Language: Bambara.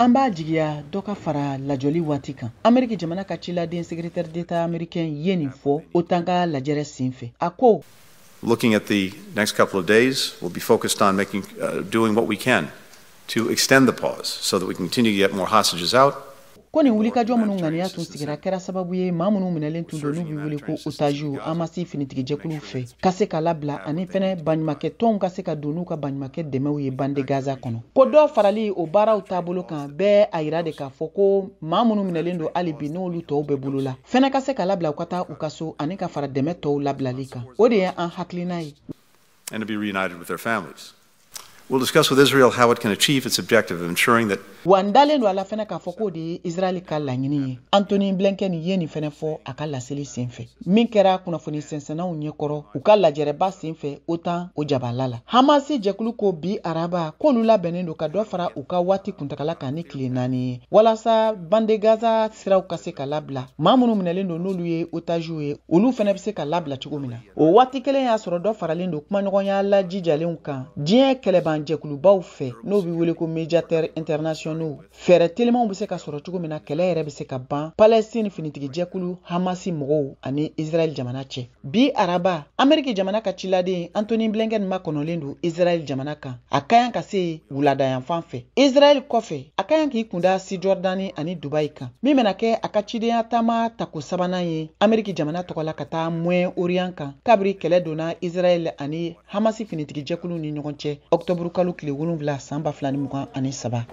An b'a jigiya dɔ ka fara lajɔli waati kan. Ameriki jamana ka ciladen, secrétaire d'État américain, ye nin fɔ OTAN ka lajɛrɛ sen fɛ. A ko: Looking at the next couple of days, we'll be focused on doing what we can to extend the pause so that we can continue to get more hostages out. Ko nin wulikajɔ minnu ŋaniya tun sigira kɛra sababu ye, maa minnu minɛlen tun don, n'u bɛ wele ko otages Hamasi finitigijɛkulu fɛ, ka se ka labila, ani fɛnɛ baɲumakɛ tɔnw ka se ka don n'u ka baɲumakɛ dɛmɛw ye bande Gaza kɔnɔ. Ko dɔ farali o baaraw taabolo kan bɛɛ a yira de k'a fɔ ko maa minnu minɛlen don hali bi, n'olu tɔw bɛ bolo la, fɛnɛ ka se ka labila, u ka taa u ka so, ani ka fara dɛmɛ tɔw labilali kan. O de ye an hakilina ye. And to be reunited with their families. We'll discuss with Israel how it can achieve its objective of ensuring that Wa n dalen don a la fɛnɛ k'a fɔ k'o de ye Israɛl ka laɲini ye. Antony Blinken ye nin fɛnɛ fɔ a ka laseli sen fɛ min kɛra kunnafoni sɛnsɛnnaw ɲɛkɔrɔ u ka lajɛrɛba sen fɛ OTAN o jabala la. Hamasi jɛkulu ko bi araba k'olu labɛnnen don ka dɔ fara u ka waati kuntagala kan ni tile 4 ye, walasa bande Gaza siraw ka se ka labila, maa minnu minɛlen don, n'olu ye otages ye, olu fɛnɛ bɛ se ka labila cogo min na. O waati kelen y'a sɔrɔ dɔ faralen don kumaɲɔgɔnya lajijalenw kan diɲɛ kɛlɛbanjɛkulubaw fɛ, n'o bɛ wele ko médiateurs internationaux. Fɛɛrɛ telimanw bɛ se ka sɔrɔ cogo min na, kɛlɛ yɛrɛ bɛ se ka ban Palestine finitigijɛkulu Hamasi mɔgɔw ani Israɛl jamana cɛ. Bi araba, Ameriki jamana ka ciladen Antony Blinken makɔnɔlen don Israɛl jamana kan. A ka kan ka se wuladayanfan fɛ Israɛl kɔfɛ, a ka kan k'i kunda Cisjordanie ani Dubai kan, min bɛna kɛ a ka cidenya taama tako sabanan ye Ameriki jamana tɔgɔ la ka taa Moyen Orient kan, kabiri kɛlɛ donna Israɛl ani Hamasi finitigijɛkulu ni ɲɔgɔn cɛ octobre kalo tile 7 san 2023.